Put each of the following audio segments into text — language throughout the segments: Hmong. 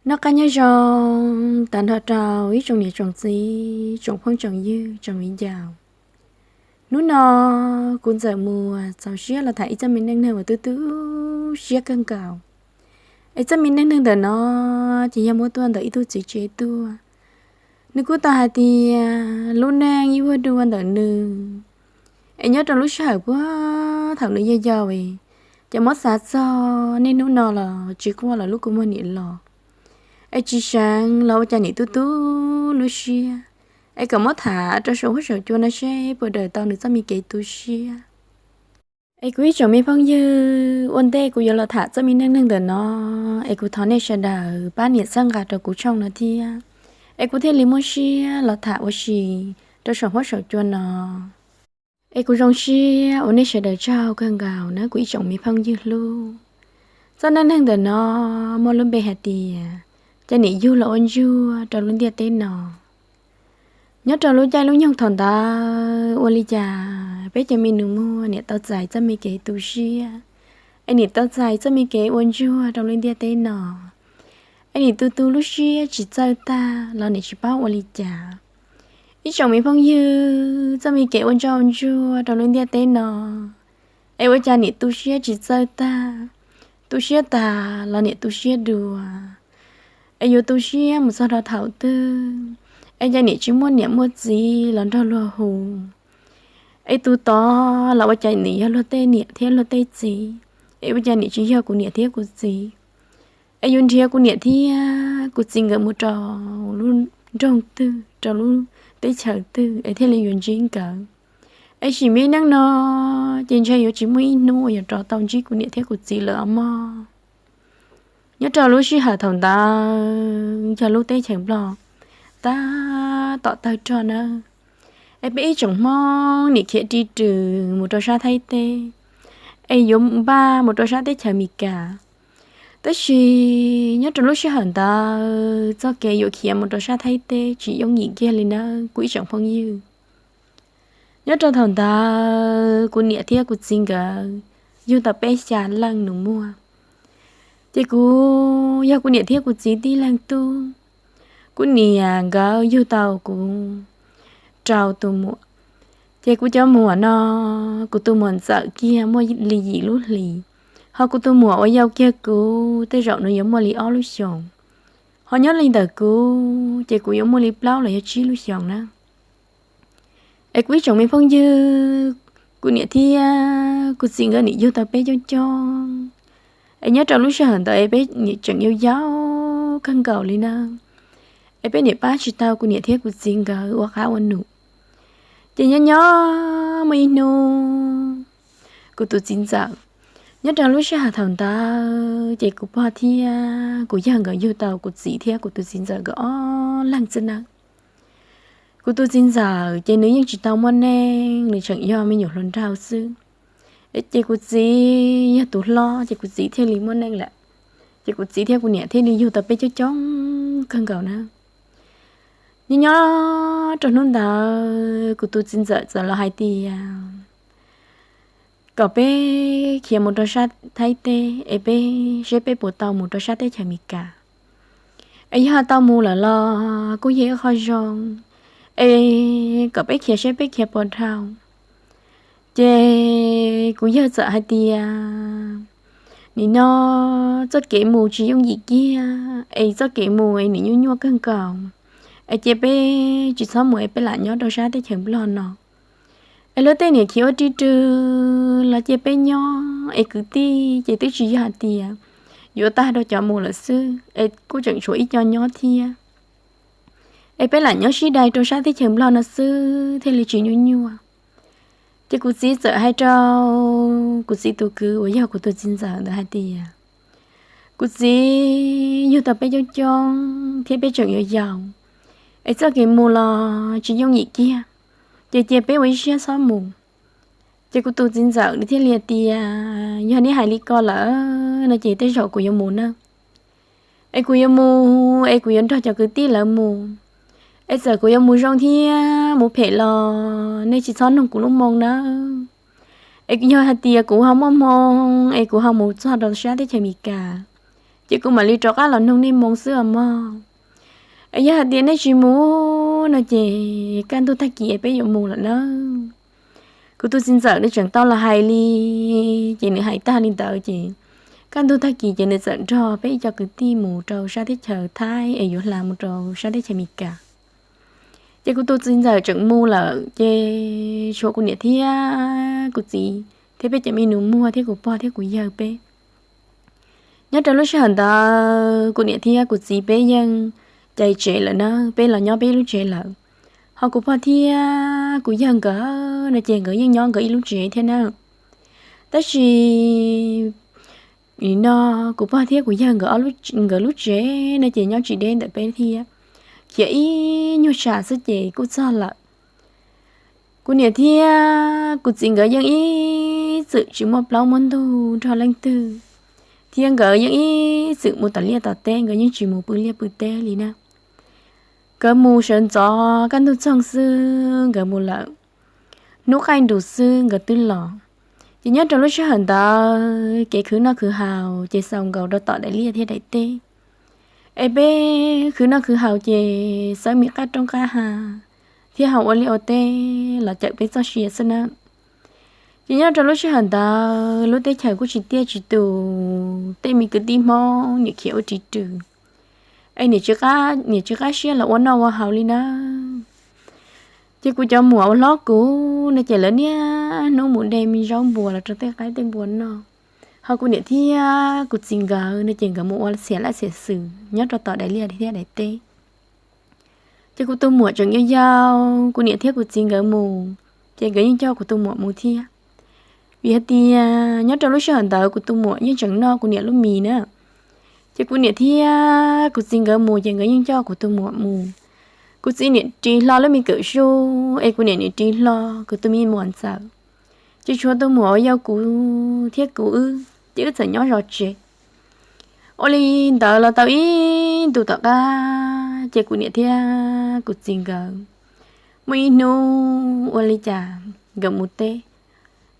Noj qab nyob zoo tag nrho rau ib tsoom niam tsoom txiv, tsoom phooj tsoom ywg, tsoom viv ncaus. Hnub no kuv Ntxawm Muas txaus siab los tham ib txoj me neej neeg uas tu tu siab kawg nkaus. Es txoj me neej neeg ntawm no ces yog muab tuaj ntawm ib tug txiv tsev tuaj. Nws kuj tau hais tias lub neej ib vuag dua ntawm nws, es nyob rau lub sij hawm puag thaum nws yog yau, ces muab xav txog niaj hnub no los tsis quaj los lub kua muag niam los, es tsis seev los ua cas niam tu tu lub siab. Es kom muab tham rau saum huab saum cua no seb puas daws tau nws txoj me kev tu siab. Es kuv ib tsoom me phooj ywg, ua ntej kuv yuav los tham txoj me neej neeg ntawm no, es kuv thov nej sawv daws pab nias txhawb nqa rau kuv tshooj no thiab, es kuv thiaj li muaj siab los tham ua si rau saum huab saum cua no. Es kuv zoo siab ua nej sawv daws tsaug kawg nkaus nawb kuv ib tsoom me phooj ywg hlub. Txoj neej neeg ntawm no muaj lub npe hais tias, cas niam yug los ua ntsuag rau lub ntiaj teb no. Nyob rau lub caij lub nyoog thaum ntawd ua li cas peb cov me nus muag niam tau txais txoj me kev tu siab, es niam tau txais txoj me kev ua ntsuag rau lub ntiaj teb no, es niam tu tu lub siab tsis txawj tag los niam tsis paub ua li cas. Ib tsoom me phooj ywg, txoj me kev ua ntsuag rau lub ntiaj teb no, es ua cas niam tu siab tsis txawj tag, tu siab tag los niam tu siab dua. Es yuav tu siab mus txog rau thaum twg, es cas niam tsis muaj niam muaj txiv los nrog luag hu. Es tus tod los ua cas nws yog luag tej niam thiab luag tej txiv, es ua cas niam tsis yog kuv niam thiab kuv txiv. Es yuav nrhiav kuv niam thiab kuv txiv nkawd mus rau lub nroog twg, rau lub teb chaws twg es thiaj li yuav ntsib nkawd. Es sim me neej no ces ntshe yuav tsis muaj ib hnub uas yuav rov tau ntsib kuv niam thiab kuv txiv lawm os mog. Nyob rau lub sij hawm thaum ntawd yog lub teb chaws Nplog tab tom tawg rog nawb. Es peb ib tsoom Hmoob niam khiav ri rws mus rau sab Thaib teb, es yuav npaj mus rau sab teb chaws Amelikas. Tab sis nyob rau lub sij hawm ntawd txoj kev yuav khiav mus rau sab Thaib teb tsis yooj yim kiag li nawb kuv ib tsoom phooj ywg. Nyob rau thaum ntawd kuv niam thiab kuv txiv nkawd yug tau peb xya leej nus muag. Ces kuv yog kuv niam thiab kuv txiv tib leeg tub. Kuv niam nkawd yug tau kuv rau tus muam. Ces kuv cov muam no, kuv tus muam ntxawm kiag muaj li yim lub hlis, ho kuv tus muam uas yau kiag kuv tej zaum nws yuav muaj li ob lub xyoos, ho nyob li ntawm kuv ces kuv yuav muaj li plaub los yog tsib lub xyoos na. Es kuv ib tsoom me phooj ywg, kuv niam thiab kuv txiv nkawd nim yug tau peb coob coob. Es nyob rau lub sij hawm ntawd peb nim tseem yau yau kawg nkaus li na. Es peb nim pab tsis tau kuv niam thiab kuv txiv nkawd ua qab ua num. Ces nyob nyob muaj ib hnub kuv tus txiv ntxawm, nyob rau lub sij hawm thaum ntawd ces kuv pog thiab kuv yawg nkawd yug tau kuv txiv thiab kuv tus txiv ntxawm nkawd ob leeg xwb nawb. Kuv tus txiv ntxawm ces nws yeej tsis tau muaj neej, nws tseem yog me nyuam hluas nraug xwb. Ces kuv txiv yog tus hlob ces kuv txiv thiaj li muaj neej lawm. Ces kuv txiv thiab kuv niam thiaj li yug tau peb coob coob kawg nkaus na. Nyob nyob rau hnub ntawd kuv tus txiv ntxawm txawm los hais tias kom peb khiav mus rau sab Thaib teb es peb seb peb puas tau mus rau sab teb chaws Amelikas. Es yog tau mus lawm los kuj yog ib qho zoo, es kom peb khiav seb peb khiav puas dhau. Ces kuv yawg txawm hais tias, nim no txoj kev mus tsis yooj yim kiag, es txoj kev mus es nim nyuaj nyuaj kawg nkaus, es cia peb tsis txhob mus es peb lam nyob rau sab teb chaws Nplog no. Es luag tej niam khiav ua ri rw los cia peb nyob, es kwv tij ces twb tsis yog hais tias yuav tag rau cov mus lawm xwb, es kuj tseem tshuav ib co nyob thiab. Es peb lam nyob sib dai rau sab teb chaws Nplog no xwb thiaj li tsis nyuaj nyuaj. Ces kuv txiv txawm hais rau kuv txiv tus kwv uas yog kuv tus txiv ntxawm ntawd hais tias, kuv txiv, yug tau peb coob coob thiab peb tseem yau yau, es txoj kev mus los tsis yooj yim kiag, ces cia peb ua ib siab txhob mus. Ces kuv tus txiv ntxawm nws thiaj li hais tias, yog neb hais li ko lawm no ces tej zaum kuv yuav mus na. Es kuv yuav mus, es kuv yuav nrog cov kwv tij lawv mus. Es txawm kuv yuav mus zoo thiab mus phem los nej tsis txhob nug kuv lub moo nawb. Es yog hais tias kuv ho muaj hmoo es kuv ho mus txog rau sab teb chaws Amelikas, ces kuv mam li rov qab los nug nej moo xwb os mog. Es yog hais tias nej tsis mus no ces kaj ntug tag kis peb yuav mus lawm nawb. Kuv tus txiv ntxawm nws tseem tau los hais li, ces nws hais tag li ntawd ces kaj ntug tag kis ces nws txawm nrog peb ib co kwv tij mus rau sab teb chaws Thaib es yuav hla mus rau sab teb chaws Amelikas. Ces kuv tus txiv ntxawm tseem mus lawm ces tshuav kuv niam thiab kuv txiv thiab peb cov me nus muag thiab kuv pog thiab kuv yawg peb. Nyob rau lub sij hawm ntawd kuv niam thiab kuv txiv peb yeej cais tsev lawm na, peb los nyob peb ib lub tsev lawm. Ho kuv pog thiab kuv yawg nkawd no ces nkawd yeej nyob nkawd ib lub tsev thiab na. Tab sis nim no kuv pog thiab kuv yawg nkawd ob lub, nkawd lub tsev no ces nyob tsis deb ntawm peb thiab, khiav ib nyuag tsham xwb ces kuj txog lawm. Kuv niam thiab kuv txiv nkawd yeej ib txwm tsis muaj plaub muaj ntug nrog leej twg, thiab nkawd yeej ib txwm mus tom liaj tom teb, nkawd yeej tsis mus pw liaj pw teb li na. Nkawd mus sawv ntxov kaj ntug txoog xwb nkawd mus lawm, hnub qaij nrus xwb nkawd twb los. Ces nyob rau lub sij hawm ntawd kev khwv noj khwv haus ces xaus nkaus rau tom daim liaj thiab daim teb. Es peb khwv noj khwv haus ces xawb me qab roob qab hav thiab ho ua liaj ua teb los cawm peb txoj sia xwb na. Ces nyob rau lub sij hawm ntawd lub teb chaws kuj tsis tiaj tsis tus, tej me kwv tij Hmoob niam khiav ua ris rws, es niam tsis qab siab los ua noj ua haus li na. Ces kuv cov muam uas hlob kuv no ces lawv niaj hnub mus de me zaub npua los rau tej qaib tej npua noj. Ho kuv niam thiab kuv txiv nkawd no ces nkawd mus ua txhiam laj txhiam xwm nyob rau tom daim liaj thiab daim teb. Ces kuv tus muam tseem yau yau, kuv niam thiab kuv txiv nkawd mus, ces nkawd yeej coj kuv tus muam mus thiab. Vim hais tias nyob rau lub sij hawm ntawd kuv tus muam yeej tseem noj kuv niam lub mis na. Ces kuv niam thiab kuv txiv nkawd mus ces nkawd yeej coj kuv tus muam mus. Kuv txiv niam ris hlo lub me kawm sub es kuv niam niam ris hlo kuv tus me muam ntxawm. Ces tshuav tus muam uas yau kuv thiab kuv wb, ces wb txawm nyob zov tsev. Ua li ntawd los tau ib ntus tom qab ces kuv niam thiab kuv txiv nkawd muaj ib hnub ua li cas nkawd mus teb,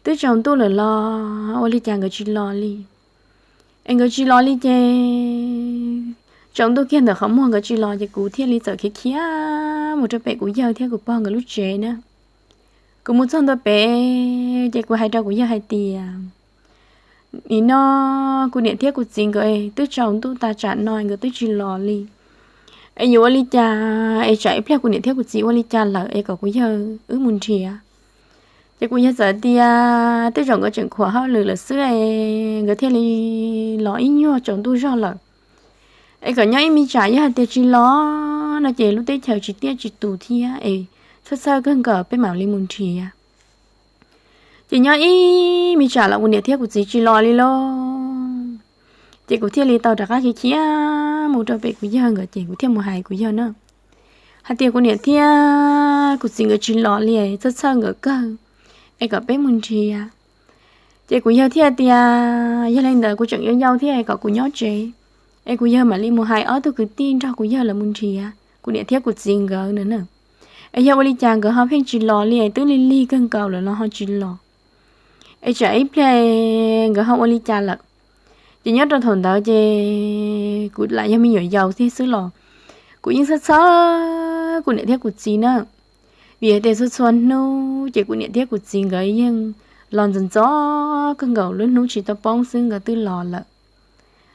twb tsaus ntuj lawm los ua li cas nkawd tsis los li. Es nkawd tsis los li ces tsaus ntuj kiag ntawm qhov muag nkawd tsis los ces kuv thiaj li txawm khiav khiav mus rau pem kuv yawg thiab kuv pog nkawd lub tsev na. Kuv mus txog ntua pem ces kuv hais rau kuv yawg hais tias, nim no kuv niam thiab kuv txiv nkawd twb tsaus ntuj tas tsam no nkawd twb tsis los li. Es yuav ua li cas es tsam ib pliag kuv niam thiab kuv txiv ua li cas lawm es kom kuv yawg wb mus nrhiav. Ces kuv yawg txawm tias tej zaum nkawd tseem khuam hauj lwm lawm xwb es nkawd thiaj li los ib nyuag tsaus ntuj zog lawm. Es kom nyob ib me tsam yog hais tias tsis los no ces lub teb chaws tsis tiaj tsis tus thiab es txhawj txhawj kawg nkaus peb mam li mus nrhiav. Ces nyob ib me tsam los kuv niam thiab kuv txiv tsis los li lauj. Ces kuv thiaj li tau rov qab khiav khiav mus rau pem kuv yawg nkawd ces kuv thiaj mus hais kuv yawg na, hais tias kuv niam thiab kuv txiv nkawd tsis los li, txhawj txhawj nkawd kawg, es kom peb mus nrhiav. Ces kuv yawg thiaj tias yog li ntawd kuv tseem yau yau thiab kom kuv nyob tsev, es kuv yawg mam li mus hais ob tug kwv tij nrog kuv yawg lawv mus nrhiav kuv niam thiab kuv txiv nkawd na. Es yog ua li cas nkawd ho pheej tsis los li, twb lig lig kawg nkaus lawm los ho tsis los. Es tsam ib pliag nkawd ho ua li cas lawm. Ces nyob rau thaum ntawd ces kuv lam yog me nyuam yaus thiab xwb los kuv yeej txhawj txhawj kuv niam thiab kuv txiv na. Vim hais tias txhua txhua hnub ces kuv niam thiab kuv txiv nkawd yeej los ntxov ntxov kawg nkaus, lub hnub tsis tau poob xwb nkawd twb los lawm.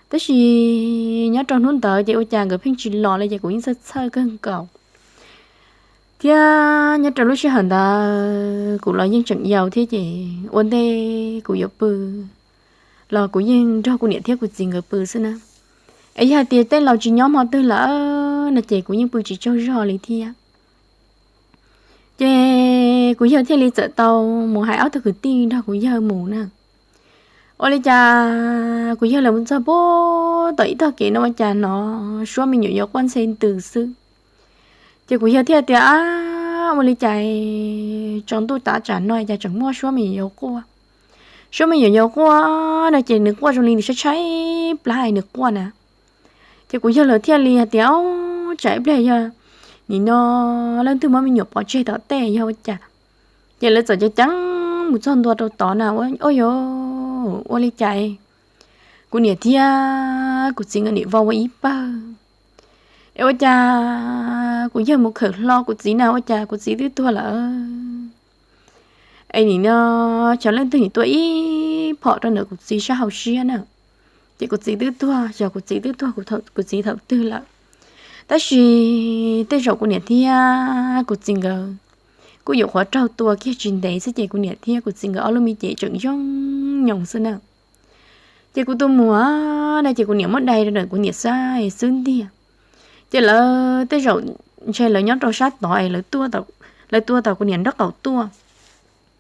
Tab sis nyob rau hnub ntawd ces ua cas nkawd pheej tsis los li ces kuv yeej txhawj txhawj kawg nkaus. Thiab nyob rau lub sij hawm ntawd kuv los yeej tseem yau thiab ces ua ntej kuv yuav pw los kuv yeej nrog kuv niam thiab kuv txiv nkawd pw xwb na. Es yog hais tias tej laus tsis nyob hmo twg lawm no ces kuv yeej pw tsis tsaug zog li thiab. Ces kuv yawg thiaj li txawm tau mus hais ob tug kwv tij nrog kuv yawg mus na. Ua li cas kuv yawg lawv mus txog puag tom ib tog kev no ua cas hnov suab me nyuam yaus quaj ntxhe ntws xwb. Ces kuv yawg thiaj tias, ab, ua li cas tsaus ntuj tav tsam no cas tseem muaj suab me nyuam yaus quaj. Suab me nyuam yaus quaj no ces nws quaj zoo li nws tshaib tshaib plab nws quaj na. Ces kuv yawg lawv thiaj li hais tias, ob, tsam ib pliag yog nim no leej twg muab me nyuam pov tseg tom tej yog ua cas. Ces lawv txawm ceev ceev mus txog ntua rau tod na, ua, ua li cas kuv niam thiab kuv txiv nkawd nim vau ua ib pawg. Es ua cas kuv yawg mus khawm hlo kuv txiv na, ua cas kuv txiv twb tuag lawm. Es nim no xyov leej twg nim tua ib phom rau ntawm kuv txiv sab hauv siab na. Ces kuv txiv twb tuag, xyov kuv txiv twb tuag kuv txiv thaum twg lawm. Tab sis tej zaum kuv niam thiab kuv txiv nkawd kuj yuav qhuav raug tua kiag tsis ntev xwb ces kuv niam thiab kuv txiv nkawd ob lub me cev tseem zoo nyoos xwb na. Ces kuv tus muam na ces kuv niam muab dai rau ntawm kuv niam xab xwb ntiag. Ces lawv tej zaum ntshe lawv nyob rau sab tod es lawv tua tau kuv niam nraub qaum tuaj,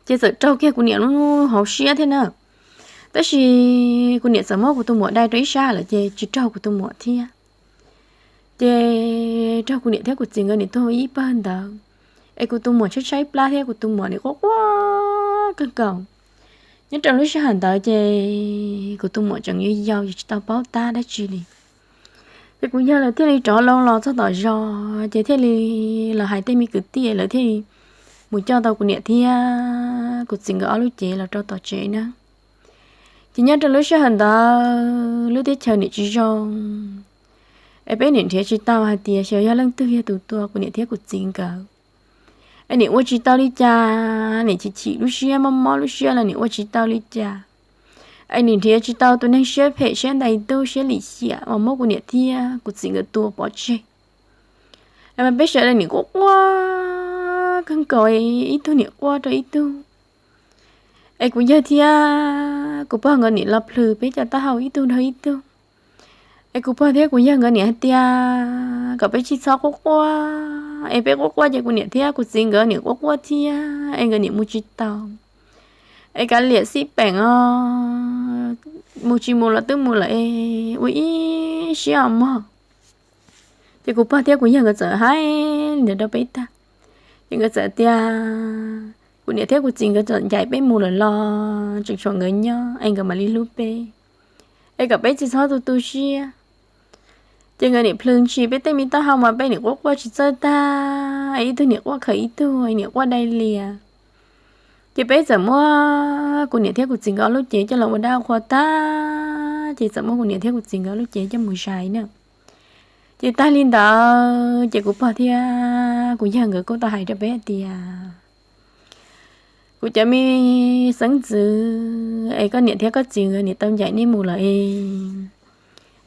ces txawm raug kiag kuv niam lub hauv siab thiab na. Tab sis kuv niam txawm muab kuv tus muam dai rau ib sab lawm ces tsis raug kuv tus muam thiab. Ces raug kuv niam thiab kuv txiv nkawd nim tuag ib pawg ntawd, es kuv tus muam tshaib tshaib plab thiab kuv tus muam nim quaj quaj kawg nkaus. Nyob rau lub sij hawm ntawd ces kuv tus muam tseem yau yau tsis tau paub tab dab tsi li. Ces kuv yawg lawv thiaj li rov loo los txog tom zos ces thiaj li los hais tej me kwv tij lawv thiaj li mus coj tau kuv niam thiab kuv txiv nkawd ob lub cev los rau tom tsev na. Ces nyob rau lub sij hawm ntawd lub teb chaws nim tsis zoo, es peb nim nrhiav tsis tau hais tias xyov yog leej twg yog tus tua kuv niam thiab kuv txiv nkawd. Es nim ua tsis tau li cas, nim chim chim lub siab mob mob lub siab los nim ua tsis tau li cas. Es nim nrhiav tsis tau tus neeg siab phem siab ntais tub siab lim hiam uas muab kuv niam thiab kuv txiv nkawd tua pov tseg. Mas peb sawv daws nim quaj quaj kawg nkaus, ib tug nim quaj rau ib tug. Es kuv yawg thiab kuv pog nkawd nim los plhws peb cov taub hau ib tug dhau ib tug. Es kuv pog thiab kuv yawg nkawd nim hais tias kom peb tsis txhob quaj quaj, es peb quaj quaj ces kuv niam thiab kuv txiv nkawd nim quaj quaj thiab es nkawd nim mus tsis tau. Es kav liam xij peem os, mus tsis mus los twb mus lawm es ua ib siab os mog. Ces kuv pog thiab kuv yawg nkawd txawm hais li ntawd rau peb tag, ces nkawd txawm tias kuv niam thiab kuv txiv nkawd txawm ncaim peb mus lawm los tseem tshuav nkawd nyob es nkawd mam li hlub peb, es kom peb tsis txhob tu tu siab. Ces nkawd nim plhws ntshis peb tej me taub hau mas peb nim quaj quaj tsis txawj tag, es ib tug nim quaj khaws ib tug, nim quaj dai lias. Ces peb txawm muab kuv niam thiab kuv txiv nkawd ob lub cev coj los ua dab qhua tag, ces txawm muab kuv niam thiab kuv txiv nkawd ob lub cev coj mus zais na. Ces tag li ntawd ces kuv pog thiab kuv yawg nkawd kuj tau hais rau peb hais tias kuv cov me xeeb ntxwv es koj niam thiab koj txiv nkawd nim tau ncaim nej mus lawm es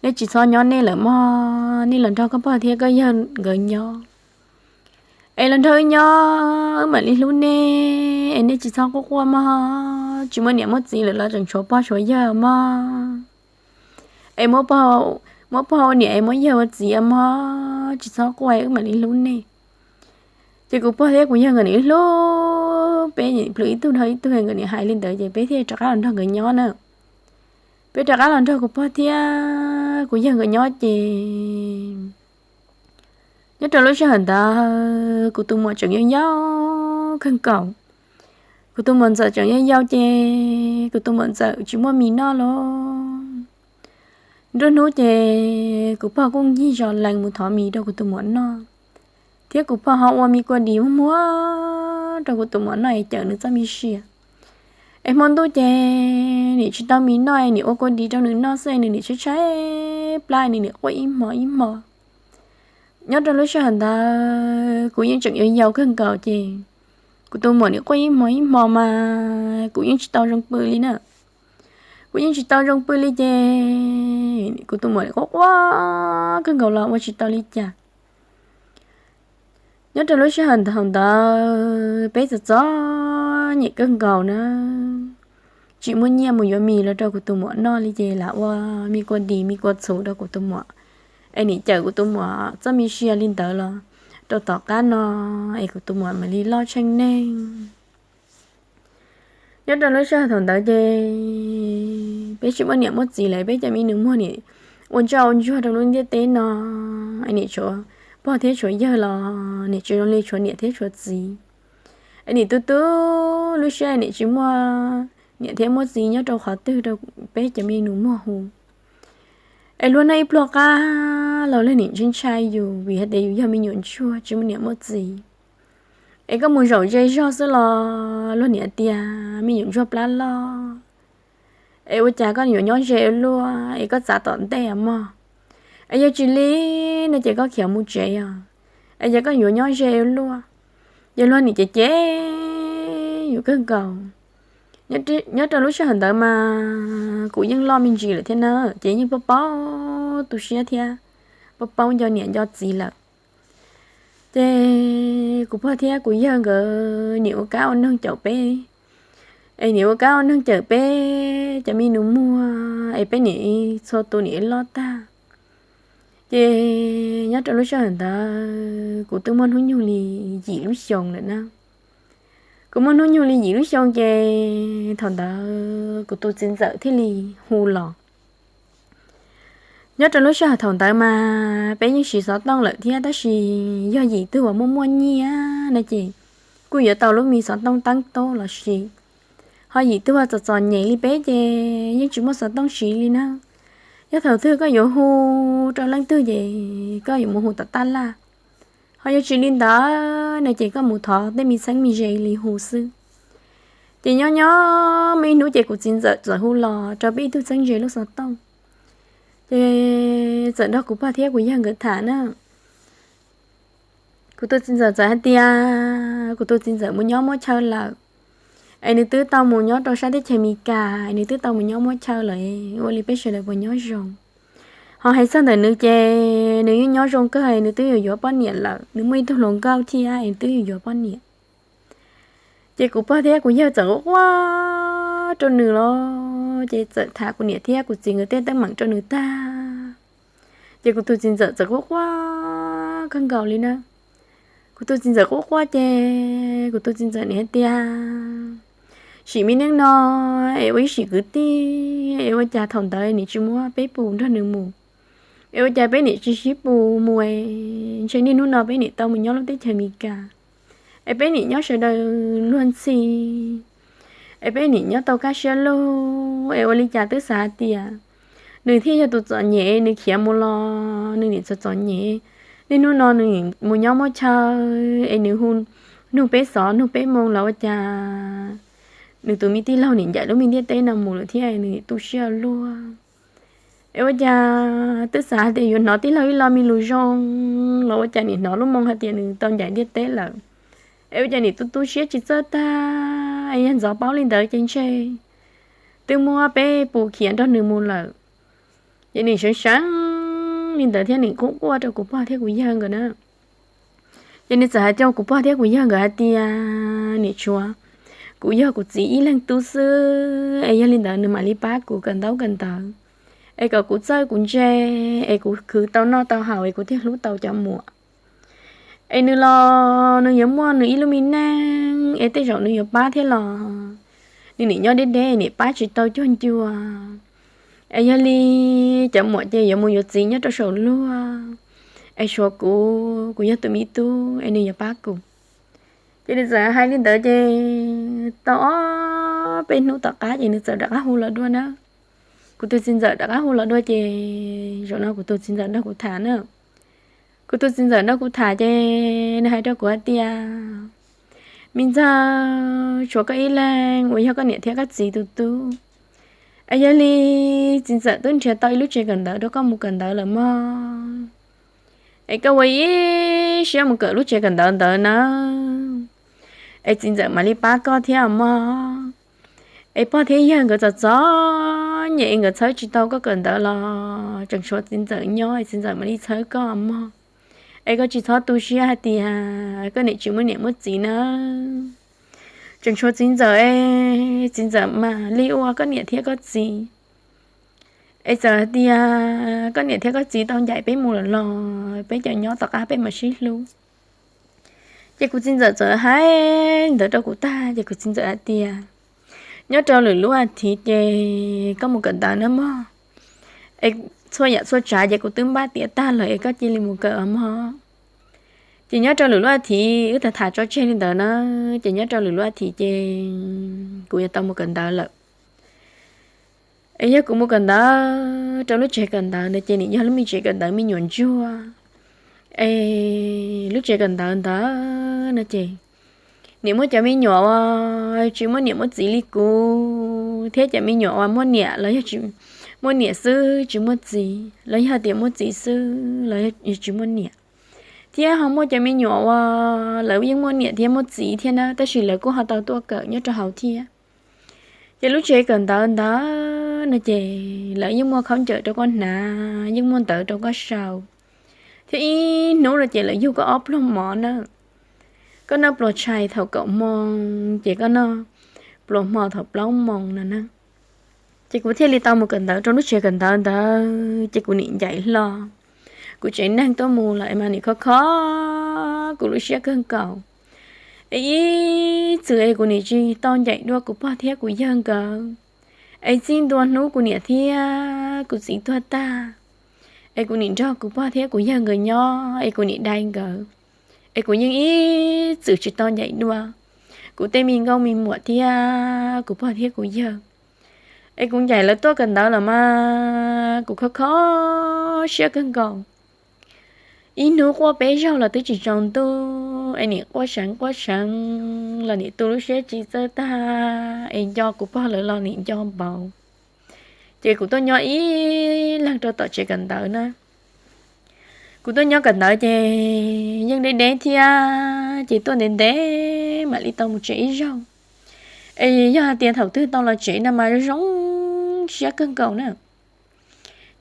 nej tsis txhob nyob nej lawm mog, nej los nrog koj pog thiab koj yawg nkawd nyob, es los nrog wb nyob wb mam li hlub nej, es nej tsis txhob quaj quaj mog, tsis muaj niam muaj txiv lawm los tseem tshuav pog tshuav yawg mog. Es muab pog ua niam es muab yawg ua txiv mog, tsis txhob quaj wb mam li hlub nej. Ces kuv pog thiab kuv yawg nkawd nim hlub peb, plhws ib tug dhau ib tug, nkawd nim hais li ntawd ces peb thiaj rov qab los nrog nkawd nyob na. Peb rov qab los nrog kuv pog thiab kuv yawg nkawd nyob ces nyob rau lub sij hawm ntawd kuv tus muam tseem yau yau kawg nkaus. Kuv tus muam ntxawm tseem yau yau ces kuv tus muam ntxawm tsis muaj mis noj los. Nruab hnub ces kuv pog kuj ncig zos lees mus thov mis rau kuv tus muam noj, thiab kuv pog ho ua me kua dis muag muag rau kuv tus muam noj es cawm nws txoj me sia. Es hmo ntuj ces nim tsis tau mis noj es nim ua kua dis rau nws noj xwb es nws nim tshaib tshaib plab, nws nim quaj ib hmo ib hmo. Nyob rau lub sij hawm ntawd kuv yeej tseem yau yau kawg nkaus ces kuv tus muam nim quaj ib hmo ib hmo mas kuv yeej tsis tau zoo pw li na. Kuv yeej tsis tau zoo pw li ces kuv tus muam nim quaj quaj kawg nkaus los ua tsis tau li cas. Nyob rau lub sij hawm ntawd peb txom txom nyem kawg nkaus na, tsis muaj nyiaj mus yuav mis los rau kuv tus muam noj li ces lam ua me kua dis me kua txhuv rau kuv tus muam, es nim cawm kuv tus muam txoj me sia li ntawd los rau tom qab no es kuv tus muam mam li loj tsheej neeg. Nyob rau lub sij hawm thaum ntawd ces peb tsis muaj niam muaj txiv lawm, peb cov me nus muag nim ua ntsoj ua ntsuag rau lub ntiaj teb no, es nim tshuav pog thiab tshuav yawg los nim tsis zoo li tshuav niam thiab tshuav txiv. Es nim tu tu lub siab nim tsis muaj niam thiab muaj txiv nyob rau qhov twg rau peb cov me nus muag hu. Es luag noj ib pluag qab los luag nim ntshai ntshai yus vim hais tias yus yog me nyuam ntsuag tsis muaj niam muaj txiv. Es koj mus zaum ze zog xwb los luag nim tias me nyuam ntsuag plab loj. Es ua cas koj yuav nyob ze ua luaj es koj txav tom ntej os mog? Es yog tsis li no ces koj khiav mus tsev os. Es yog koj yuav nyob ze ua luaj, ces luag nim cem cem yus kawg nkaus. Nyob rau lub sij hawm ntawd mas kuv yeej loj me ntsis lawm thiab na, ces yeej paub paub tu siab thiab paub paub nco niam nco txiv lawm. Ces kuv pog thiab kuv yawg nkawd nim ua kab ua noog cawm peb, es nim ua kab ua noog cawm peb cov me nus muag es peb nim txhua tus nim loj tag. Ces nyob rau lub sij hawm ntawd kuv twb muaj hnub nyoog li yim lub xyoo lawm na. Kuv muaj hnub nyoog li yim lub xyoo ces thaum ntawd kuv tus txiv ntxawm thiaj li hu los. Nyob rau lub sij hawm thaum ntawd mas peb yeej siv xov tooj lawm thiab, tab sis yog yim tug uas muaj muaj nyiaj no ces kuj yuav tau lub me xov tooj teeb tub los sis, ho yim tug uas txom txom nyem li peb ces yeej tsis muaj xov tooj siv li na. Yog thaum twg koj yuav hu rau leej twg ces koj yuav mus hu tom tab laj, ho yog tsis li ntawd no ces koj mus thov tej me txheeb me ze li hu xwb. Ces nyob nyob muaj ib hnub ces kuv txiv ntxawm txawm hu los rau peb ib tug txheeb ze lub xov tooj. Ces txawm nrog kuv pog thiab kuv yawg nkawd tham na. Kuv tus txiv ntxawm txawm hais tias kuv tus txiv ntxawm mus nyob muab chaw lawm, es nws twb tau mus nyob rau sab teb chaws Amelikas, es nws twb tau mus nyob muab chaw lawm, ua li peb sawv daws puas nyob zoo. Ho hais txog ntawm nws ces nws yeej nyob zoo kawg, nws twb yuav yuav poj niam lawm, nws muaj ib tug hluas nkauj thiab es twb yuav yuav poj niam. Ces kuv pog thiab kuv yawg txawm quaj quaj rau nws los, ces txawm tham kuv niam thiab kuv txiv nkawd tej teeb meem rau nws tag. Ces kuv tus txiv ntxawm txawm quaj quaj kawg nkaus li na. Kuv tus txiv ntxawm quaj quaj ces kuv tus txiv ntxawm nim hais tias, sim me neej no es ua ib sim kwv tij es ua cas thaum ntawd nim tsis muab peb pus nrog nws mus, es ua cas peb nim tsis sib pus mus, ntshe niaj hnub no peb nim tau mus nyob lub teb chaws Amelikas, es peb nim nyob sawv daws luag ntxhi, es peb nim nyob tau kaj siab lug, es ua li cas twb xav hais tias nws thiaj yog tus txom nyem, nws khiav mus los nws nim txom txom nyem, niaj hnub no nws mus nyob muab chaw, es nws hu nug peb xov nug peb moo los ua cas nws tus me tij laug nim ncaim lub me ntiaj teb no mus lawm thiab nws tu siab luag. Es ua cas twb xav hais tias yuav hnov tij laug ib lo me lus zoo los ua cas nim hnov lub moo hais tias nws tau ncaim ntiaj teb lawm. Es ua cas nim tu tu siab tsis txawj tag, es yog ntxov paub li ntawd ces ntshe twb muab peb pus khiav nrog nws mus lawm. Ces nim seev seev li ntawd thiab nim quaj quaj rau kuv pog thiab kuv yawg nkawd na. Ces nws txawm hais rau kuv pog thiab kuv yawg nkawd hais tias nim tshuav kuv yog kuv txiv ib leeg tub xwb, es yog li ntawd nws mam li pab kuv kawm ntaub kawm ntawv, es kom kuv txawj kuv ntse, es kuv khwv tau noj tau haus es kuv thiaj hlub tau cov muam. Es nws los nws yuav muaj nws ib lub me neej, es tej zaum nws yuav pab thiab los nws nim nyob deb deb nim pab tsis tau cuag ncua. Es yog li cov muam ces yuav mus yuav txiv nyob rau saum luag, es tshuav kuv, kuv yog tus me tub es nws yuav pab kuv. Ces nws txawm hais li ntawd ces tau ob peb hnub tom qab ces nws txawm rov qab hu los dua na. Kuv tus txiv ntxawm rov qab hu los dua ces zaum no kuv tus txiv ntxawm nrog kuv tham na. Kuv tus txiv ntxawm nrog kuv tham ces nws hais rau kuv hais tias, me ntxawg, tshuav koj ib leeg uas yog koj niam thiab koj txiv tus tub, es yog li txiv ntxawm twb nrhiav tau ib lub tsev kawm ntawv rau koj mus kawm ntawv lawm mog. Es koj ua ib siab mus kawm lub tsev kawm ntawv ntawd na, es txiv ntxawm mam li pab koj thiab mog. Es pog thiab yawg nkawd txom txom nyem es nkawd txhawb tsis tau koj kawm ntawv los tseem tshuav txiv ntxawm nyob es txiv ntxawm mam li txhawb koj mog. Es koj tsis txhob tu siab hais tias koj niam tsis muaj niam muaj txiv nawb. Tseem tshuav txiv ntxawm es txiv ntxawm mam li ua koj niam thiab koj txiv. Es txawm hais tias koj niam thiab koj txiv tau ncaim peb mus lawm los peb cov nyob tom qab peb mam sib hlub. Ces kuv txiv ntxawm txawm hais ntawd rau kuv tag ces kuv txiv ntxawm hais tias, nyob rau lwm lub a thiv ces koj mus kawm ntawv nawb mog. Es txhua yam txhua tsav ces kuv twb npaj tiav tag lawm es koj cia li mus kawm os mog. Ces nyob rau lwm lub a thiv wb tham tham tso tseg li ntawd na, ces nyob rau lwm lub a thiv ces kuv yuav tau mus kawm ntawv lawm. Es yog kuv mus kawm ntawv rau lub tsev kawm ntawv no ces nim yog lub me tsev kawm ntawv me nyuam ntsuag. Es lub tsev kawm ntawv ntawd no ces Nim muaj cov me nyuam uas tsis muaj niam muaj txiv li kuv, thiab cov me nyuam uas muaj niam los yog tsis muaj niam xwb tsis muaj txiv, los yog tias muaj txiv xwb los yog tsis muaj niam, thiab ho muaj cov me nyuam uas lawv yeej muaj niam thiab muaj txiv thiab na, tab sis lawv kuj ho tau tuaj kawm nyob rau hauv thiab. Ces lub tsev kawm ntawv ntawd no ces lawv yeej muaj khaub ncaws rau koj hnav, yeej muaj ntawv rau koj sau, thiab ib hnub no ces lawv yug koj ob pluag mov na. Koj noj pluas tshais thaum kaum moos ces koj noj pluas hmo thaum plaub moos no na. Ces kuv thiaj li tau mus kawm ntawv rau lub tsev kawm ntawv ntawd, ces kuv nim ncaim hlo. Kuv tsev neeg tuaj mus los es mas nim kho kho kuv lub siab kawg nkaus. Es ib txwm es kuv nim tsis tau ncaim dua kuv pog thiab kuv yawg nkawd, es txij ntua hnub kuv niam thiab kuv txiv tuag tag, es kuv nim nrog kuv pog thiab kuv yawg nkawd nyob, es kuv nim dai nkawd, es kuv yeej ib txwm tsis tau ncaim dua kuv tej me nkauj me muam thiab kuv pog thiab kuv yawg. Es kuv ncaim lawv tuaj kawm ntawv los mas kuv kho kho siab kawg nkaus. Ib hnub quaj peb zaug los twb tsis tsaus ntuj, es nim quaj seev quaj seev los nim tu lub siab tsis txawj tag, es nco kuv pog lawv los nim nco npaum. Ces kuv tuaj nyob ib leeg rau tom tsev kawm ntawv na. Kuv tuaj nyob kawm ntawv ces yeej deb deb thiab, ces tuaj ntev ntev mam li tau mus tsev ib zaug. Es yog hais tias thaum twg tau los tsev no mas zoo siab kawg nkaus na.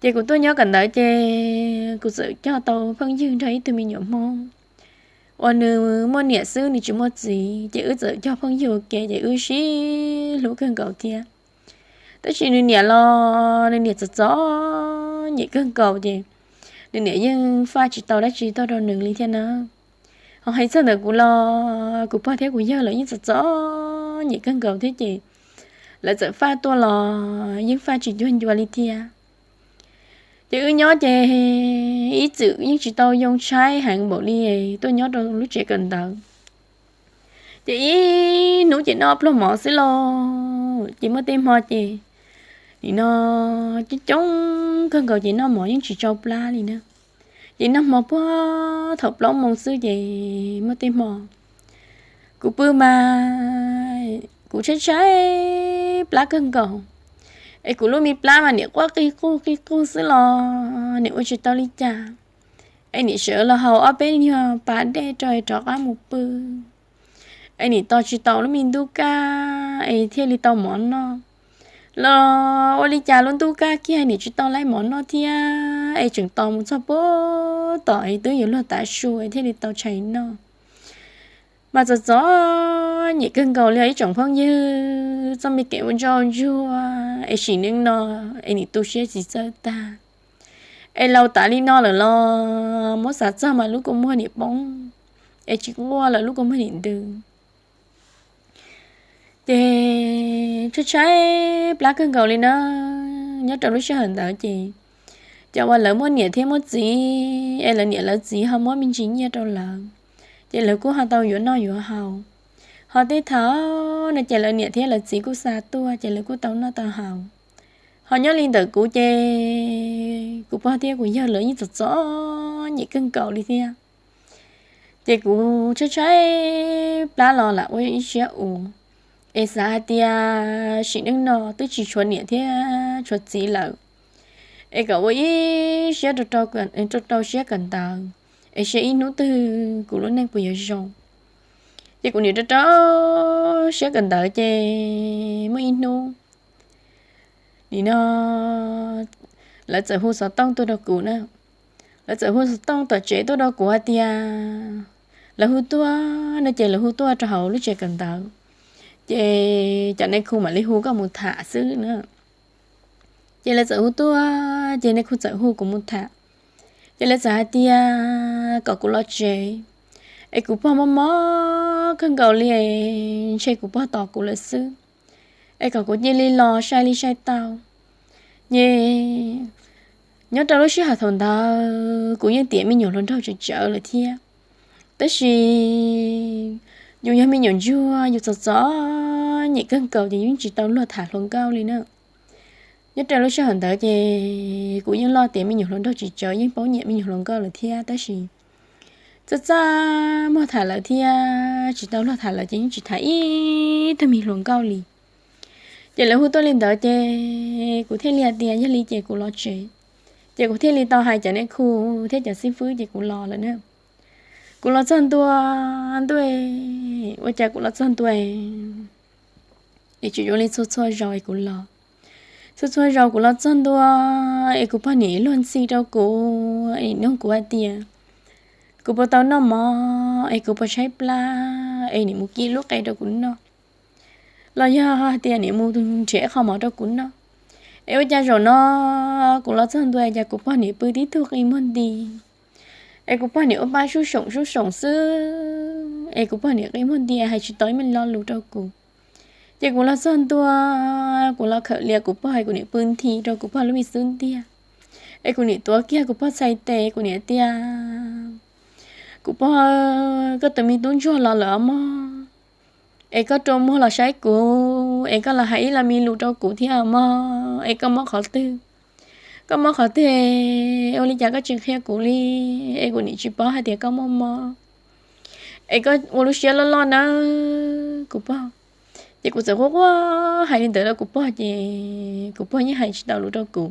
Ces kuv tuaj nyob kawm ntawv ces kuv txawm cog tau phooj ywg nrog ib tug me nyuam Hmoob uas nws muaj niam xwb nws tsis muaj txiv, ces wb txawm cog phooj ywg ua ke ces wb sib hlub kawg nkaus thiab. Tab sis nws niam los nws niam txom txom nyem kawg nkaus ces nws niam yeej faj tsis tau dab tsi tuaj rau nws li thiab na. Ho hais txog ntawm kuv los kuv pog thiab kuv yawg lawv yeej txom txom nyem kawg nkaus thiab ces lawv txawm faj tuaj los yeej faj tsis cuag ncua li thiab. Ces wb nyob ces ib txwm yeej tsis tau yoo tshaib heev npaum li tuaj nyob rau lub tsev kawm ntawv. Ces ib hnub ces noj pluag mov xwb lauj, ces muaj tej hmo ces nim no coob coob kawg nkaus ces noj mov yeej tsis tsau plab li na. Ces noj hmo puag thaum plaub moos xwb ces muaj tej hmo kuv pw mas kuv tshaib tshaib plab kawg nkaus, es kuv lub me plab mas nim quaj qij quj qij quj xwb los nim ua tsis tau li cas. Es nim sawv los haus ob peb nyuag pas dej rau es rov qab mus pw. Es nim tos tsis tau lub me ntub kaj es thiaj li tau mov noj. Los ua li cas lub ntub kaj kiag nim tsis tau laib mov noj thiab, es tseem tos mus txog puag tom es twb yuav luag tav su es thiaj li tau tshais noj. Mas txom txom nyem kawg nkaus li os ib tsoom phooj ywg, txoj me kev ua ntsoj ntsuag es sim neej no es nim tu siab tsis txawj tag. Es laus tas li no lawm los muab xav txog mas lub kua muag nim poob, es tsis quaj lawm lub kua muag nim ntws. Ces tshaib tshaib plab kawg nkaus li na. Nyob rau lub sij hawm ntawd ces cov uas lawv muaj niam thiab muaj txiv, es lawv niam lawv txiv ho muab me ntsis nyiaj rau lawv, ces lawv kuj ho tau yuav noj yuav haus. Ho tej thaum no ces lawv niam thiab lawv txiv kuj xa tuaj ces lawv kuj tau noj tau haus. Ho nyob li ntawm kuv ces kuv pog thiab kuv yawg lawv yeej txom txom nyem kawg nkaus li thiab. Ces kuv tshaib tshaib plab los lam ua ib siab uas, es xav hais tias sim neej no twb tsis tshuav niam thiab tshuav txiv lawm, es kom ua ib siab rau rau siab kawm ntawv, es saib ib hnub twg kuv lub neej puas yuav zoo. Ces kuv nim rau rau siab kawm ntawv ces muaj ib hnub nim no lawv txawm hu xov tooj tuaj rau kuv na. Lawv txawm hu xov tooj tom tsev tuaj rau kuv hais tias lawv hu tuaj no ces lawv hu tuaj rau hauv lub tsev kawm ntawv, ces cov nais khu mam li hu koj mus tham xwb na. Ces lawv txawm hu tuaj ces nais khu txawm hu kuv mus tham. Ces lawv txawm hais tias kom kuv los tsev, es kuv pog mob mob kawg nkaus li, ntshe kuv pog tos kuv lawm xwb, es kom kuv cia li los sai li sai tau. Ces nyob rau lub sij hawm thaum ntawd kuv yeej tiav me nyuam hluas nraug tsawv tsawv lawm thiab, tab sis yus yog me nyuam ntsuag yus txom txom nyem kawg nkaus ces yeej tsis tau luag tham hluas nkauj li na. Nyob rau lub sij hawm ntawd ces kuv yeej loj tiav me nyuam hluas nraug tsawv tsawv, yeej paub nyiam me nyuam hluas nkauj lawm thiab, tab sis txaj txaj muag tham lawv thiab tsis tau luag tham lawv ces yeej tsis tham ib tug me hluas nkauj li. Ces lawv hu tuaj li ntawd ces kuv thiaj li hais tias yog li ces kuv los tsev. Ces kuv thiaj li tau hais cov nej khu thiab cov xib fwb ces kuv los lawm na. Kuv los txog ntua ntua, ua cas kuv los txog ntua es tsis zoo li txhua txhua zaus es kuv los. Txhua txhua zaus kuv los txog ntua es kuv pog nim luag ntxhi rau kuv, nim nug kuv hais tias kuv puas tau noj mov es kuv puas tshaib plab es nim mus kib lub qe rau kuv noj, los yog hais tias nim mus nrhiav qho mov rau kuv noj. Es ua cas zaum no kuv los txog ntua cas kuv pog nim pw tib tug qi muag nti, es kuv pog nim ua pa sub soom sub soom xwb, es kuv pog nim qi muag nti hais tsis tau ib me lo lus rau kuv. Ces kuv los txog ntua, kuv los khawm lias kuv pog es kuv nim pw nthi rau kuv pog lub me xub ntiag. Es kuv nim tuav kiag kuv pog txhais tes, kuv nim tias, kuv pog, koj tus me tub ntsuag los lawm mog, es koj rua muag los saib kuv es koj los hais ib lo me lus rau kuv thiab mog, es koj mob qhov twg? Koj mob qhov twg? Ua li cas koj tsis qhia kuv li? Es kuv nim tsis paub hais tias koj muaj mob, es koj ua lub siab loj loj nawb kuv pog. Ces kuv txawm quaj quaj hais li ntawd rau kuv pog ces kuv pog yeej hais tsis tau lus rau kuv.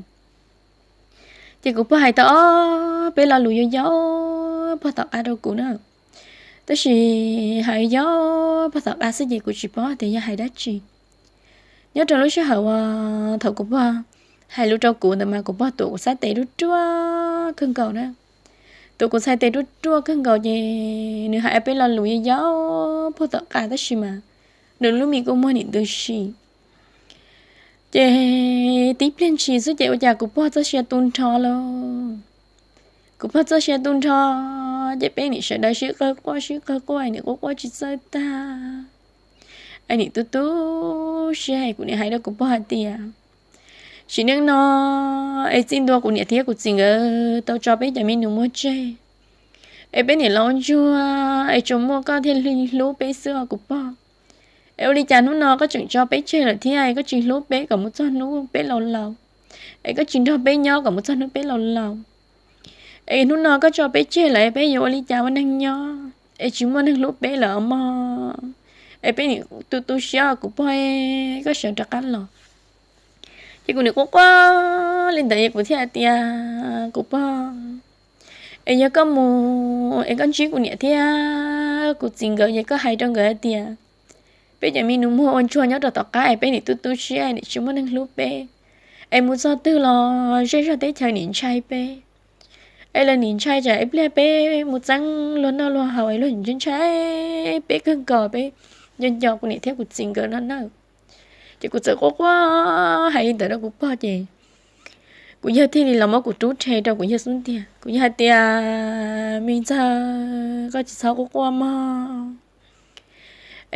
Ces kuv pog hais tau ob peb lo lus yau yau pog tom qab rau kuv na. Tab sis hais yau pog tom qab xwb ces kuv tsis paub tias yog hais dab tsi. Nyob rau lub sij hawm uas thaum kuv pog hais lus rau kuv ntawd mas kuv pog tuav kuv txhais tes ruaj ruaj kawg nkaus na. Tuav kuv txhais tes ruaj ruaj kawg nkaus ces nws hais ob peb lo lus yau yau pog tom qab tab sis mas nws lub me kua muag nim ntws si. Ces tib pliag ntshis xwb ces ua cas kuv pog txoj sia tu nrho lawm. Kuv pog txoj sia tu nrho, ces peb nim sawv daws sib qawg quaj sib qawg quaj, nim quaj quaj tsis txawj tag. Es nim tu tu siab es kuv nim hais rau kuv pog hais tias, sim neej no es txij ntua kuv niam thiab kuv txiv nkawd tau tso peb cov me nus muag tseg, es peb nim los ua ntsuag es tsuas muaj koj thiaj li hlub peb xwb os kuv pog. Es ua li cas hnub no koj tseem tso peb tseg lawm thiab es koj tsis hlub peb kom mus txog hnub peb laus laus, es koj tsis nrog peb nyob kom mus txog hnub peb laus laus? Es hnub no koj tso peb tseg lawm peb yuav ua li cas ua neeg nyob es tsis muaj neeg hlub peb lawm mog. Es peb nim tu tu siab kuv pog, koj sawv rov qab los. Ces kuv nim quaj quaj li ntawd es kuv thiaj hais tias, kuv pog, es yog koj mus es koj ntsib kuv niam thiab kuv txiv nkawd ces koj hais rau nkawd hais tias, peb cov me nus muag ua ntsuag nyob rau tom qab es peb nim tu tu siab nim tsis muaj neeg hlub peb, es mus txog twg los zej zog teb chaws nim ntshai peb. Es lawv nim ntshai tsam ib pliag peb mus txeeb luag noj luag haus es luag ntshai ntshai peb kawg nkaus, peb nco nco kuv niam thiab kuv txiv nkawd no na. Ces kuv txawm quaj quaj hais li ntawd rau kuv pog ces kuv yawg thiaj li los muab kuv rub rhe rau kuv yawg xub ntiag. Kuv yawg hais tias, me ntxawg, koj tsis txhob quaj quaj mog.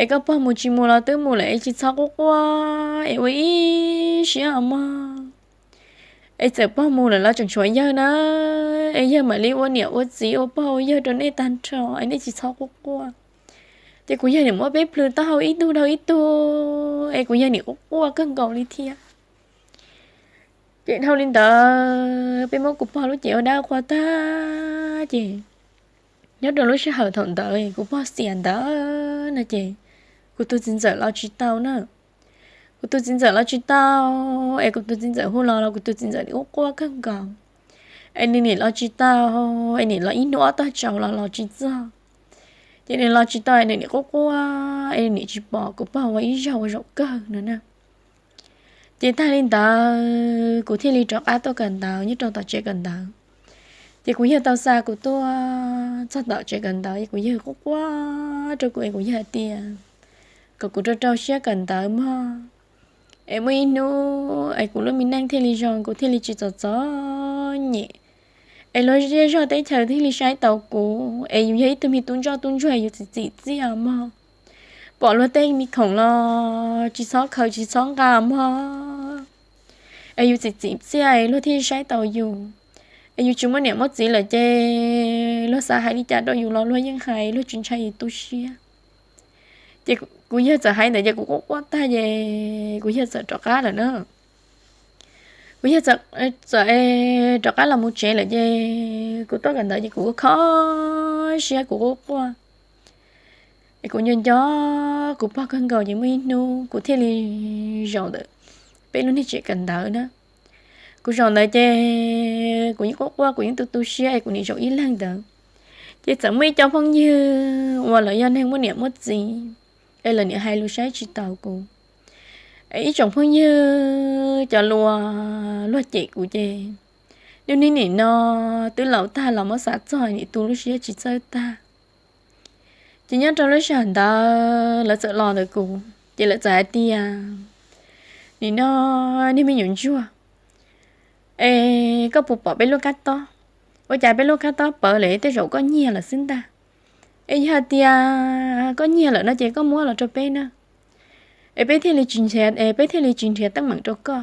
Es koj pog mus tsis mus los twb mus lawm es tsis txhob quaj quaj es ua ib siab os mog. Es txawm pog mus lawm los tseem tshuav yawg na, es yawg mam li ua niam ua txiv ua pog ua yawg rau nej tag nrho es nej tsis txhob quaj quaj. Ces kuv yawg nim muab peb plhws taub hau ib tug dhau ib tug es kuv yawg nim quaj quaj kawg nkaus li thiab. Ces dhau li ntawd peb muab kuv pog lub cev ua dab qhua tag ces nyob rau lub sij hawm thaum ntawd kuv pog xiam ntawd no ces kuv tus txiv ntxawm los tsis tau na. Kuv tus txiv ntxawm los tsis tau, es kuv tus txiv ntxawm hu los los kuv tus txiv ntxawm nim quaj quaj kawg nkaus. Es nws nim los tsis tau, es nim los ib hnub ob tog tsaus los los tsis txog. Ces nws los tsis tau es nws nim quaj quaj es nws nim tsis pom kuv pog ua ib zaug ua zaum kawg no na. Ces tag li ntawd kuv thiaj li rov qab tuaj kawm ntawv nyob rau tom tsev kawm ntawv. Ces kuv yawg tau xa kuv tuaj txog tom tsev kawm ntawv es kuv yawg quaj quaj rau kuv es kuv yawg hais tias kom kuv rau rau siab kawm ntawv mog, es muaj ib hnub es kuv lub me neej thiaj li zoo, kuv thiaj li tsis txom txom nyem, es luag zej zog teb chaws thiaj li saib taus kuv, es yus yog ib tug me tub ntsoj tub ntsuag yus txiv txim txiaj mog. Pom luag tej me khoom los tsis txhob khaws tsis txhob nqa mog, es yus txiv txim txiaj es luag thiaj saib taus yus. Es yus tsis muaj niam muaj txiv lawm ces luag xav hais li cas rau yus los luag yeej hais, luag tsis ntshai yus tu siab. Ces kuv yawg txawm hais ntawd ces kuv quaj quaj tag ces kuv yawg txawm rov qab lawm na. Kuv yawg txawm rov qab los mus tsev lawm ces kuv tuaj kawm ntawv ces kuv kho siab, kuv quaj quaj. Es kuv nco nco kuv pog kawg nkaus ces muaj ib hnub kuv thiaj li zaum ntawm peb lub niag tsev kawm ntawv na. Kuv zaum ntawd ces kuv yeej quaj quaj, kuv yeej tu tu siab es kuv nim zaum ib leeg ntawd. Ces txawm muaj ib co phooj ywg uas lawv yog neeg muaj niam muaj txiv, es lawv nim hais lus saib tsis taus kuv. Es ib tsoom phooj ywg cov luag, luag cem kuv ces, nub nib nim no twb laus tag los muab xav txog nim tu lub siab tsis txawj tag. Ces nyob rau lub sij hawm ntawd lawv txawm los ntawm kuv ces lawv txawm hais tias, nim no niag me nyuam ntsuag, es koj puas pom peb lub kab tob? Ua cas peb lub kab tob pawv lawm, tej zaum koj nyiag lawm xwb ntag. Es yog hais tias koj nyiag lawm no ces koj muab los rau peb na. Es peb thiaj li tsis nrhiav, es peb thiaj li tsis nrhiav teeb meem rau koj.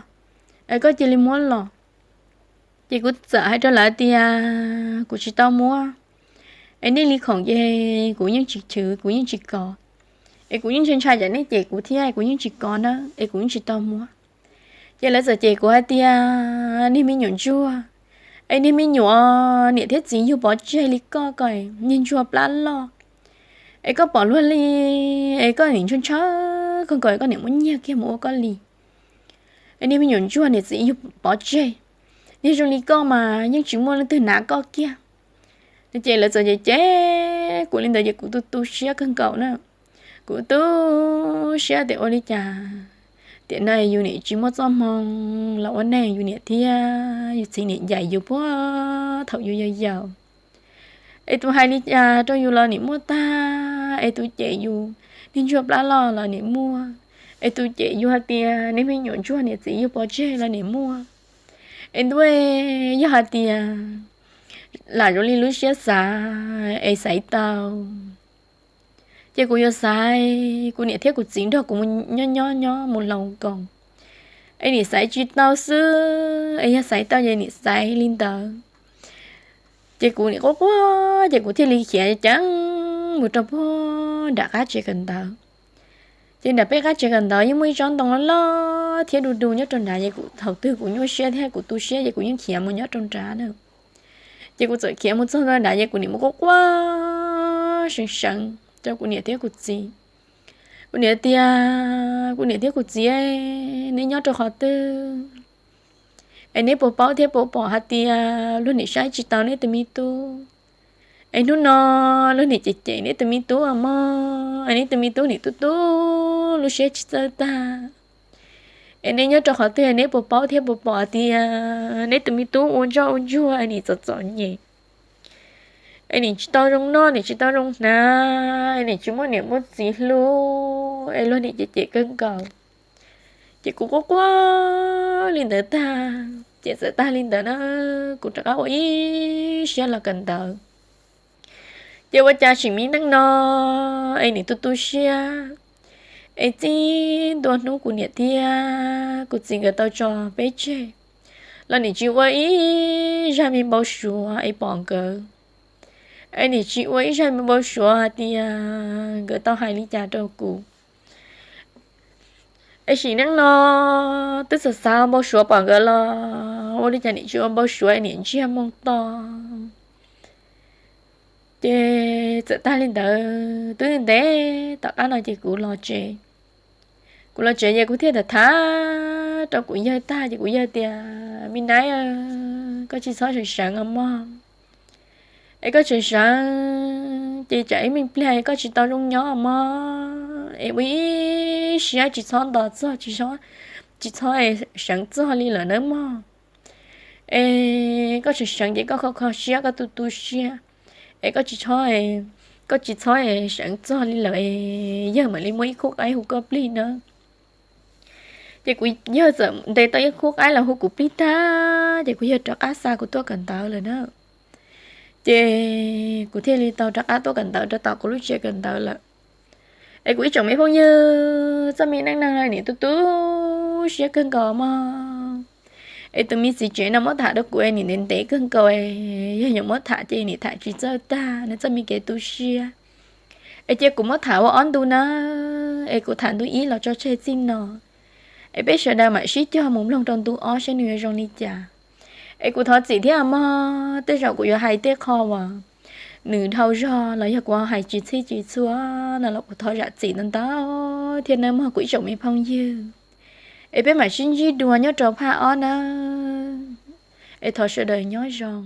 Es koj cia li muab los. Ces kuv txawm hais rau lawv tias kuv tsis tau muab. Es nej li khoom ces kuv yeej tsis chwv, kuv yeej tsis kov. Es kuv yeej ntshai ntshai tsam nej cem kuv thiab, kuv yeej tsis kov na, es kuv yeej tsis tau muab. Ces lawv txawm cem kuv hais tias, niag me nyuam ntsuag, es niag me nyuam niam thiab txiv yug pov tseg li koj ko, niag ntsuag plab loj. Es koj pom luag li, es koj nim ntshaw ntshaw kawg nkaus, koj niam muab nyiag kiag mus ua koj li. Es niag me nyuam ntsuag niam txiv yug pov tseg, niag zoo li koj mas yeej tsis muaj leej twg hnav koj kiag. Ces lawv txawm cem cem kuv li ntawd ces kuv tu tu siab kawg nkaus na. Kuv tu siab tias ua li cas tiam no yus niam tsis muaj txoj hmoo los ua neej, yus niam thiab yus txiv niam ncaim yus puag thaum yus yau yau. Es tus hais li cas rau yus los nim muaj tag, es tus cem yus niag ntsuag plab loj los nim muaj, es tus cem yus hais tias niag me nyuam ntsuag niam txiv yug pov tseg los nim muaj. Es ntuj, yog hais tias lam zoo li lub siab xav es xaiv tau, ces kuv yuav xaiv kuv niam thiab kuv txiv nrog kuv mus nyob nyob nyob mus laus nkoos. Es nim xaiv tsis tau xwb, es yog xaiv tau ces nim xaiv li ntawd. Ces kuv nim quaj quaj ces kuv thiaj li khiav ceev mus rau puag nram qab tsev kawm ntawv. Ces nram peb qab tsev kawm ntawv yeej muaj ib tsob ntoo loj loj thiab du du nyob rau nrad, ces kuv thaum twg kuv nyuaj siab thiab kuv tu siab ces kuv yeej khiav mus nyob rau nrad na. Ces kuv txawm khiav mus txog rau nrad ces kuv nim mus quaj quaj seev seev rau kuv niam thiab kuv txiv. Kuv niam tias, kuv niam thiab kuv txiv, neb nyob rau qhov twg? Es neb puas paub thiab puas pom hais tias luag nim saib tsis taus neb tus me tub? Es hnub no luag nim cem cem neb tus me tub mog, es neb tus me tub nim tu tu lub siab tsis txawj tag. Es neb nyob rau qhov twg, neb puas paub thiab puas pom hais tias neb tus me tub ua ntsoj ua ntsuag es nim txom txom nyem, es nim tsis tau zoo noj, nim tsis tau zoo hnav, es nim tsis muaj niam muaj txiv hlub, es luag nim cem cem kawg nkaus. Ces kuv quaj quaj li ntawd tag, ces txawm tag li ntawd na, kuv rov qab ua ib siab los kawm ntawv. Ces ua cas tsim me neej no es nim tu tu siab, es txij ntua hnub kuv niam thiab kuv txiv nkawd tau tso peb tseg los nim tsis ua ib zaj me npau suav es pom nkawd, es nim tsis ua ib zaj me npau suav hais tias nkawd tau hais li cas rau kuv. Es sim neej no twb xav xav npau suav pom nkawd los ua li cas nim tsis ua npau suav, nim ntsiag moo to. Ces txawm tag li ntawd twb ntev tom qab no ces kuv los tsev. Kuv los tsev ces kuv thiaj tham tham rau kuv yawg tag ces kuv yawg tias, me nab, koj tsis txhob seev seev os mog. Es koj seev seev ces tsam ib me pliag koj tsis tau zoo nyob mog, es ua ib siab tsis txhob nto txog, tsis txhob seev txog li lawm nawb mog. Es koj seev seev ces koj kho kho siab, koj tu tu siab, es koj tsis txhob, koj tsis txhob seev txog li lawm, yawg mam li muab ib khub qaib hu koj plig nawb. Ces kuv yawg txawm ntes tau ib khub qaib los hu kuv plig tag ces kuv yawg rov qab xa kuv tuaj kawm ntawv lawm na. Ces kuv thiaj li tau rov qab tuaj kawm ntawv rau tom kuv lub tsev kawm ntawv lawm. Es kuv ib tsoom me phooj ywg, txoj me neej neeg no nim tu tu siab kawg nkaus mog. Es tus me txiv tsev no muab tham rau kuv es nim ntev ntev kawg nkaus, yog yuav muab tham ces nim tham tsis txawj tag nws txoj me kev tu siab. Es cia kuv muab tham ua ob ntu na, es kuv tham ntu ib los tso tseg txij no, es peb sawv daws mam sib cog mus mloog rau ntu ob saib nws yuav zoo li cas. Es kuv thov txim thiab mog, tej zaum kuv yuav hais tej qho uas nws dhau zog los yog kuv hais tsis txhij tsis txhua no los kuv thov zam txim ntau ntau thiab nawb mog kuv ib tsoom me phooj ywg. Es peb mam sib ntsib dua nyob rau phaj ob nawb. Es thov sawv daws nyob zoo.